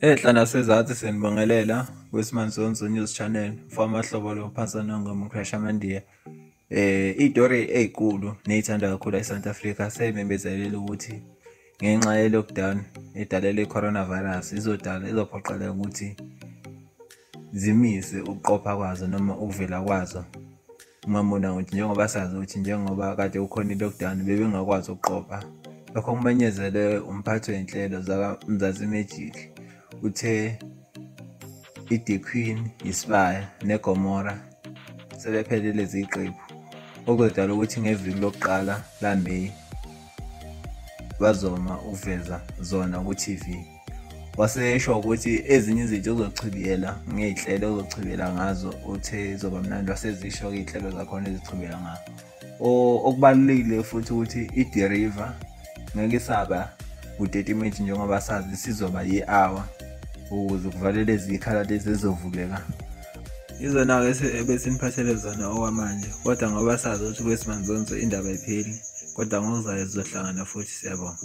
Enhla nasezansi siyanibingelela kwiSimanzonzo News Channel, mfowamahlobo lo phansi nongoma uCrash Amandiya. Iy'tori ey'nkulu ney'thandwa kakhulu e-South Africa seyimemezelile ukuthi ngenxa ye-lockdown edalelwe i-coronavirus izodala izophoqeleka ukuthi zimise ukuqopha kwazo noma ukuvela kwazo kumabonakude, njengoba sazi ukuthi njengoba kade kukhona i-lockdown bebengakwazi ukuqopha. Lokho kumenyezelwe umphathi wey'nhlelo zakaMzansi Magic, uthe i-The Queen, Isibaya neGomora sebephelele ziqephu, okuzodala ukuthi ngeviki lokuqala laMeyi bazoma ukuveza zona ku-TV. Wasesho ukuthi ezinye izinto uzochibiyela ngey'nhlelo ozochibiyela ngazo, uthe izoba mnandi, wasezisho-ke iy'nhlelo zakhona ezichibiyela ngazo. Okubalulekile futhi ukuthi i-The River ngeke isaba u-30 minutes njengoba sazi, sizoba yi-hour ukuze kuvalele izikhala lezi ezizovuleka. Izona-ke ebesiniphathele zona okwamanje, kodwa ngoba sazi ukuthi kweSimanzonzo indaba ayipheli, kodwa ngokuzayo sizohlangana futhi. Siyabonga.